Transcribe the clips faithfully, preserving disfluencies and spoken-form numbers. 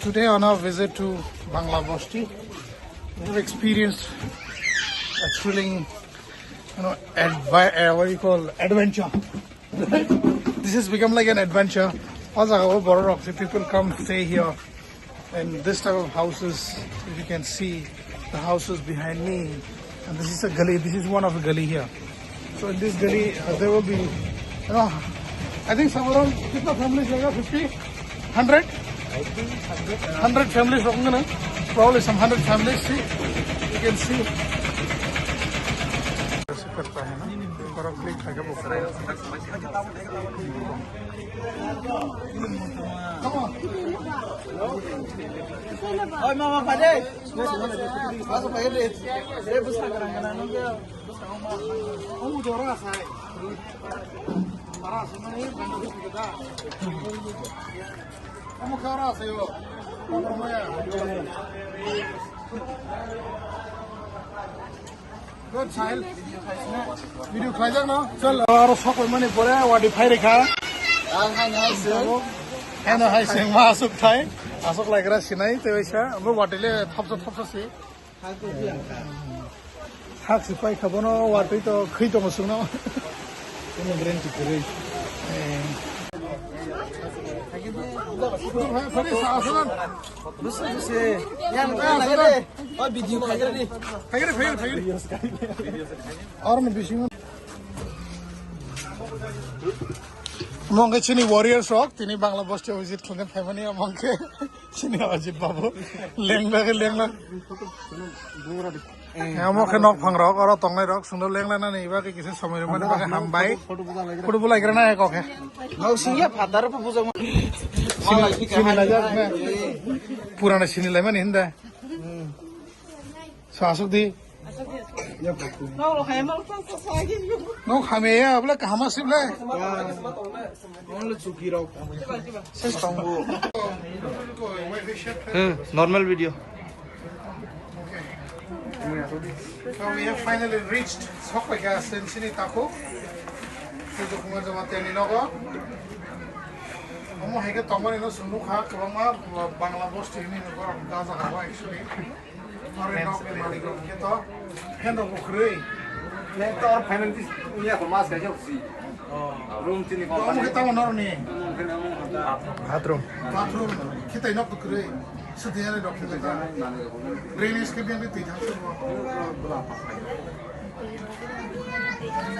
Today on our visit to Bangla Bosti, we have experienced a thrilling, you know, advi- uh, what do you call, adventure. This has become like an adventure. All the people come stay here, and this type of houses, if you can see, the houses behind me, and this is a gully. This is one of the gully here. So in this gully, uh, there will be, you know, I think some around, kitna families hoga? Fifty? Hundred? Hundred families hoga na? Probably some hundred families. See, you can see. Come on. Oi, mama, pade. Masa pade. Re, busa garang garang nang dia. Busa oma. Omu jora sai. Para sai mani, bang kita. Omu kara sai yo. Omu ya. Good, Sahil. Video khlaijak no? Chal, aro sok mani pore wadi phai rekha. Ang hai hai se. Ano hai se ma asuk thai. Asuk laikra sinai te waisa. Bo wadi le thapsa thapsa se. Thak si pai kha bono wadi to khwi tongo sungno. Kono guarantee kwrwi. Eh. Phari sa asuk. Busa busa. Yang mana lagi deh? Oh, video khaikra di. Khaikra, khaikra, khaikra. Aroni bisingo. Omo khe chini warriors rok, tini Bangla Bosti visit khlaina phaimani, omo khe chini Ajit babu. Lengla khe lengla. Omo khe nok phang rok, oro tongnai rok, sungdo lengla nani, iba khe kisa somoi rwmani bagwi hambai. Photo bulai gra na kok khe. Nok singya phatar pho bujak. Chini, chini laijak na. Purana chini laimani hinda. So asuk di. No hamya ya, abla kaham asuk le. Only chuki rok. Ses tongo. Hmm, normal video. So we have finally reached Sokpaikha Sensini Takhuk. Sujuk Kumar Jamatia ni nogo. Omo hai khe tongmani no sunu kha kwbangma Bangla Bosti ni nogo rok da jaga o actually. Ore nok ni malik rok khe to phen rok bo kwrwi. Nang to oro phainani ya ko mas kaisa si. Room tini ko. Omo khe tamo norni. Bathroom. Bathroom. Khitai nok kwrwi. Sudi ani nok khitai. Drainage khe biang twi thang.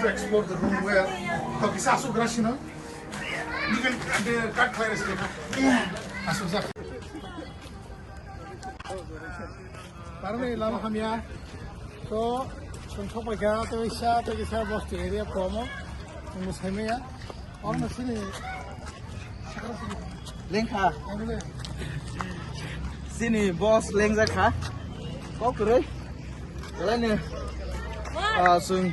To explore the room well. To kisa asuk gra sino. You can, uh, cut fire escape. Asuk jak. Parni lama hamya. To, chwng sokpaikha, tei sa, tei kisa bosti area promo. Chwngbo saimaya. Orno sini. Lengkha. Sini boss lengjakha. Kok kwrwi. Belai, ah, chwng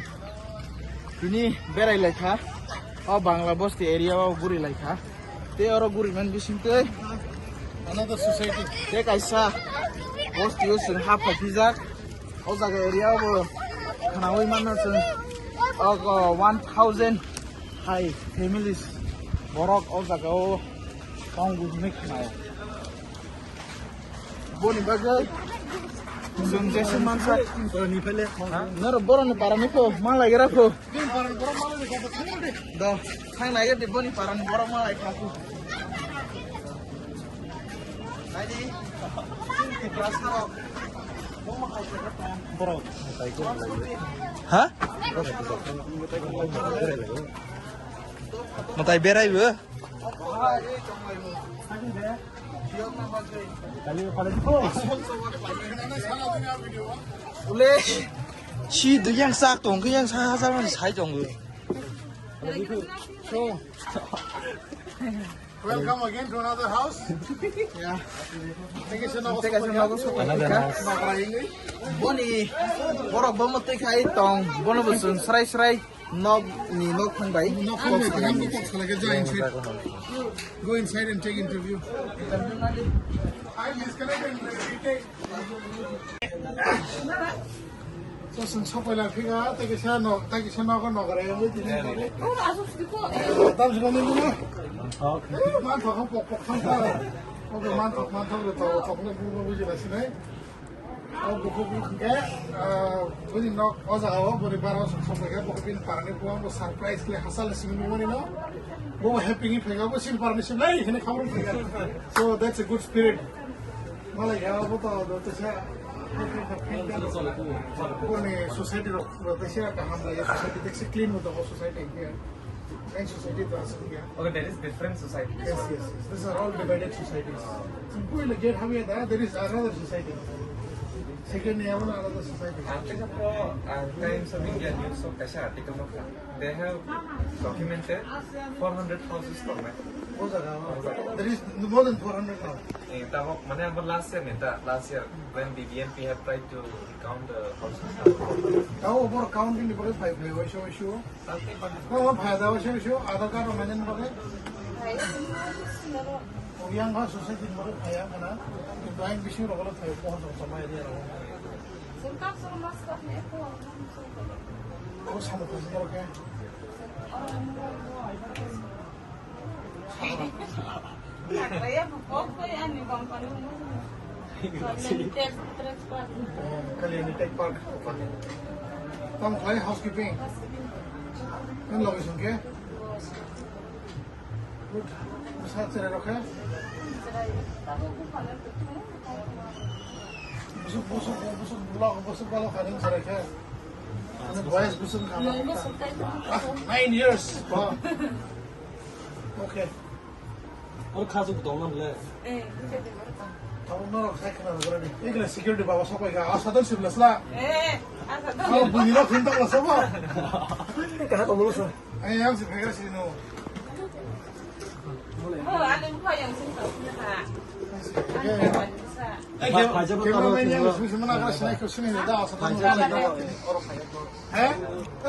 tini berai laikha. O Bangla Bosti area o guri laikha. Tei oro guriman bising tei another society. Tei kaisa bosti o chwng ha phaipijak. O jaga area o bo khwnaui mano chwng, o, o, one thousand hai families borok o jaga o tongo hinwi khwnao. Boni bagwi chwng jesa mansa. Norok borokni parani kho, malai gra kho. Do, thang nai di boni parani borok malai kha kho. Naidi. Borok. Ha? Mwtai berai bo. Ule, si dui yang sak tong, yang sa hajar man sai tong. So, welcome again to another house. Yeah. Thank you so much. Thank you so much. Another house. Boni, borok bomo tei khai tong, bono bo chwng srai srai. Nok ni nok thang bai. Nok thang bai, thang bai, kok salai ke ja inside. Go inside and take interview. Interview na di. I disconnect and retake. So, sun sok pai la phiga, ta kisa nok, ta kisa nok, nok re. Tam sila ni mo. Okay. Man thok pok pok thang ta. Oke, manthok, manthok le to, tokle bubo buji la sinai. O buku buku ke, ah, bini nok o jaga o, bini bara o sok sok ke, buku bini parani buang bo surprise le hasal simi mani no. Bo happy ni phega, bo sil parani sim lai, hene khabar phega. So that's a good spirit. Malai ya, bo to, to sa, bini society ro, to sa kaham la, society, that's a clean with the whole society here. Thanks, society to us, yeah. Okay, there is different societies. Yes, yes, yes. These are all divided societies. So, go in the gate, how we are there, there is another society. Second, we have another society. Article ko, uh, Times of India news of kaisa article no kha. They have documented four hundred houses for me. Oh, there is more than four hundred now. Eh, tabok, mane, amar last year ni, ta, last year when B B M P have tried to count the houses. Now, over counting the very five, five, five, five. Bo, bo phaida o se, se Aadhaar card rok mainani bagwi. Yang ha society ni bagwi phaiya kana. Kintu ayang bising rok le phai, pohor rok tongma area rok. O samung khaisi borok khe. Kalyani Tech Park. Tamo khlai housekeeping. Nang logi song khe? Good. Bwsa cherai rok khe? Busuk, busuk, busuk, bulok, busuk, balok, haring cherai khe? Ani boys busuk kha. Ah, nine years. Wow. Okay. Oro kha chuk tong nam le. Eh, khe de. Tamo norok sai khna rwgwlani. Igla security baba sok pai kha. Asadon sibla sla. Eh, asadon. Oh, buni rok khin tong la sabo. Kaha tong lo sa. Ai, yang si phaigra si no. Oh, ani bupha yang sing tong ha. Ai, cameraman yang sing mana kara sinai ko sinai da asadon. Oro phai. Eh?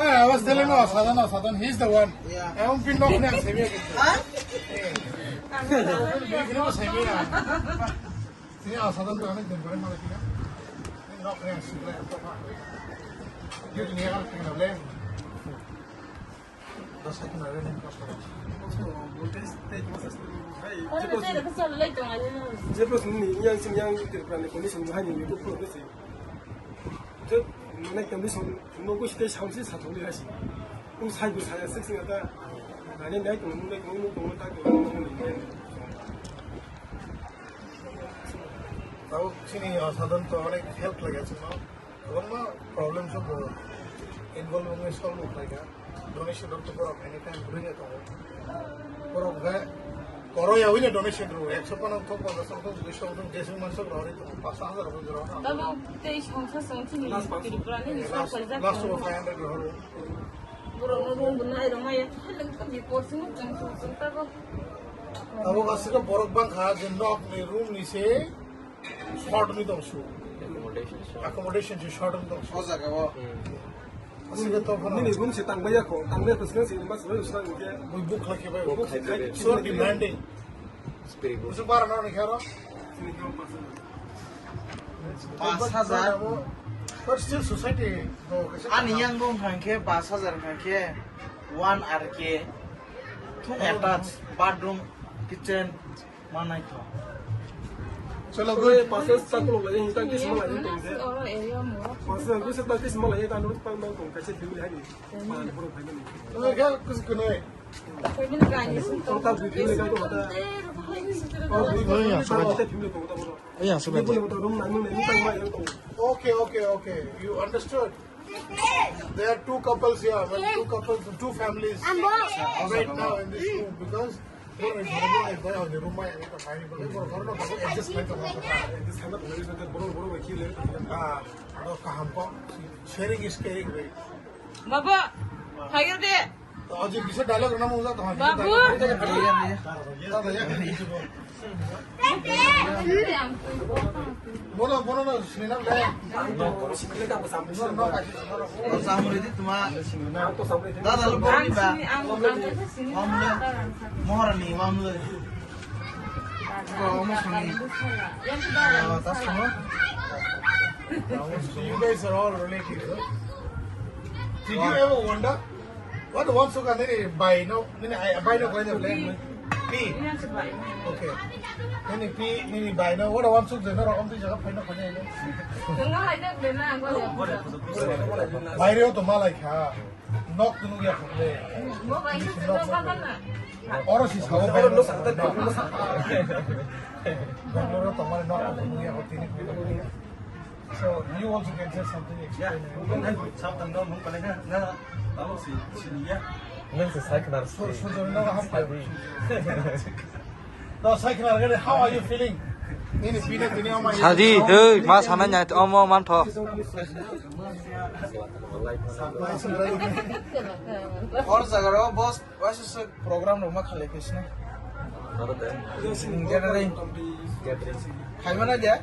Eh, I was telling you, Asadon, Asadon, he's the one. Yeah. I won't be knocked next time. Huh? Eh. Bini Asadon to onek din pore mara kina. Knock next. Yo tenía ganas de que me hablé. Dos años me habían impuesto. Jepo sini yang sini yang terpani kondisi yang ini itu pun sih. Jep, mane kami song, nunggu sih, sangsi satu ni kasih. Pun saya pun saya sih sih ada. Nani naik nunggu naik nunggu nunggu tak nunggu nunggu ni. Tao sini Asadon to onek help lagi sih no. Kwbangma problem song involve wngwi solve wngkhlaikha. Donation rok to borok anytime rwina tongo. Borok hwnkhe koro yaui no donation rw, ekso phano thok, ponchash rok thok, duiso rok thok, jeswk manswk rw rwi tongo, paanch hajar rw rw. Tamo tei songsa song chini Tripura ni last, last five hundred rw rw. Borok no rung bunai rw maya, report sung sung sung sung tago. Abo aswk borok bangkha je nok ni room ni se short ni dong su. Accommodation short. Accommodation se short ni dong su. O jaga o. Aswk to phano. Nini room se tang baya ko, tang baya ko, se se mas bai usang ke. Bui book lagi bai. Book lagi bai. So demanding. Spiri book. Usung bara na ni kharo. Paanch hajar. But still society. Ani yang room hangke paanch hajar hangke one R K. Two attached bathroom, kitchen. Manai to. Chalo, good. Pasal satu lagi, ini tangki semua lagi, tangki. Pasal aku satu tangki semua lagi, tangki tangki tangki kasih dulu hari. Mana pura banyak ni. Oke, kus kunai. Kau tak dulu lagi tu ada. Oh, dulu lagi tu ada. Iya, sudah. Ini pun ada room, namun ini tangki yang tu. Okay, okay, okay. You understood? There are two couples here, well, two couples, two families right now in this room because sharing is caring, right? Baba, higher de. Aji bisa dialogue na mula to. Babu. Bono, bono, no, sinina le. Samridi tuma. Dada lo boni ba. Mamle. Moharani mamle. Tasmo. You guys are all related, huh? Did you ever wonder what wants to come in by no? By no, by no. Pi. Okay. Nini pi, nini bai no, wala wansuk je norok amtwi jaga phaino khani. Baire o to malai kha. Nok tu nugya khole. Oro si sawo bai no. Bangalore to mane nok tu nugya khole tini. So you also can say something, explain. Nang se sai khwnar. Su-, sujurno hap. To sai khwnar gede, how are you feeling? Nini pina tini oma. Sadi, dei, ma sana nya, omo mantho. Or jaga ro boss. Waisa se program rok ma khalai khe sini. Gathering. Khaimana dia?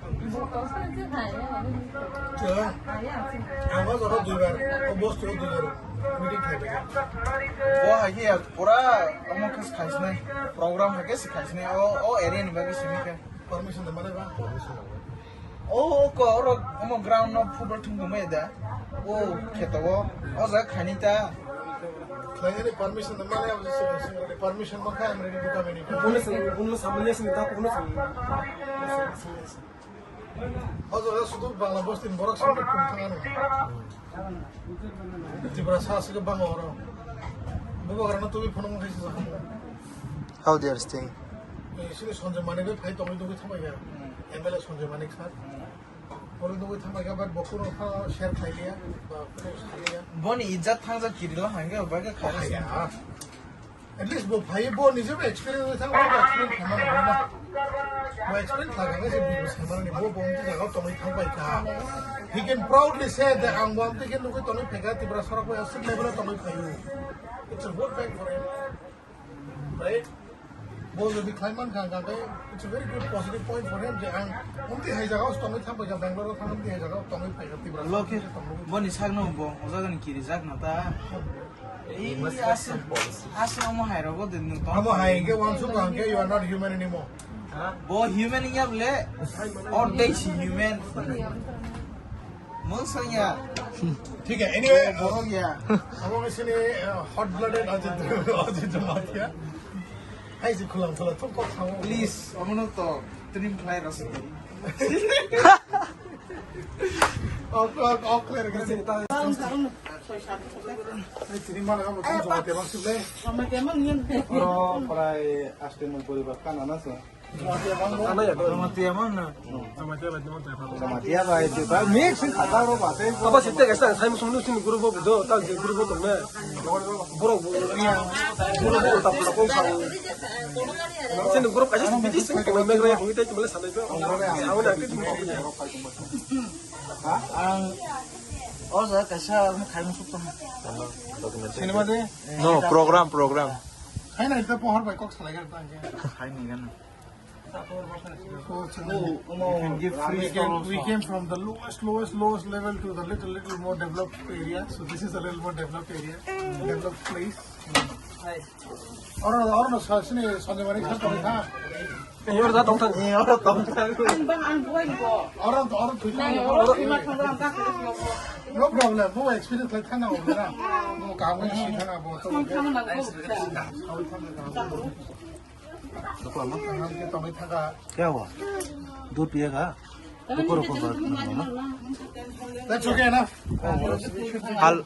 Ang o jora duibar, o boss to duibar meeting khlai bai. O hai khe ya pura omo khe khai sini. Program hai khe se khai sini. O, o area ni bagwi simi khe. Permission da mane ba? Permission da. O, o ko, oro, omo ground no football thung tongmani da. O, kheto o, o jaga khaini ta. Khlainani permission da mane, abo se, se, permission ma kha, I'm ready to come anytime. Buno sing, buno samanya sing ta, buno sing. O jaga sudu Bangla bosti ni borok sing tong thang ano. Tripura sa aswk bang oro. Bubagrano tubui phunukma khe se jaga. How they are staying? Eh, sini Sanjay Manik bai phai tongwi tongwi thambai ya. M L A Sanjay Manik sir. Tongwi tongwi thambai ya, but bo kuno pha share khlai liya, ba kuno sai liya. Boni ijat thangja kirilo hangke bai khe kharwi. At least bo phai bo nije bo experience thang bo explain khlai ma nang na. Bo explain khlai kha se bo sai ma nang bo bo jaga tongwi thambai kha. He can proudly say that ang bo amtwi khe nugwi tongwi phaikha Tripura sorok bai aswk level o tongwi phaio. It's a good thing for him. Right? Bo jodi khlai man kha, kha khe it's a very good positive point for him je ang umti hai jaga o tongwi thang phaikha, Bangalore o thang umti hai jaga o tongwi phaikha, Tripura. Lo khe boni sakno bo o jaga ni kiri jak na ta. Ei, ase, ase omo hai rogo de nung tong. Amo hai ke wansuk ang ke, you are not human anymore. Bo human ya bole, or they si human. Mung sanya. Thik hai, anyway, borok ya. Abo ngi sini, uh, hot blooded Ajit, Ajit Jamatia. Hai si khulang khulang thum kok samo. Please, omono to trim khlai rasi. Ok, ok, ok, clear, clear. Hai sini mana kamu thum Jamatia bang sih le? Oro prai aste no bori bak kan ana so. Jamatia mana? Jamatia bai, tu bai, mix sing kata ro ba, tei. Apa sih teh, guys, saya musuh musuh guru bo, do, tak guru bo tuh, borok bo, iya, guru bo, tak pula kong kau. Sini guru kasih sedikit sih, kalau mereka yang kita cuma sana itu, tahu dah, kita cuma. Ang, oh, saya kasih, kamu sukses. Sini mana? No, program, program. Hai na, itu pohon baik kok selai kan, tangke. Hai ni kan. So, so, we can give free, we can, we came from the lowest, lowest, lowest level to the little, little more developed area. So this is a little more developed area, developed place. Oro, oro no sa sini Sanjay Manik sir tong tha. Oro da tong thang. Oro tong thang. Ang bang ang buai bo. Oro, oro thui thang. Oro thui ma thang ram ta. No problem. Bo experience lai thang na oro na. Bo kaam ni si thang na bo. Thang thang na bo. क्या हुआ? दूध पिएगा? रुको, रुको, बात नहीं होना। That's okay enough. Hal-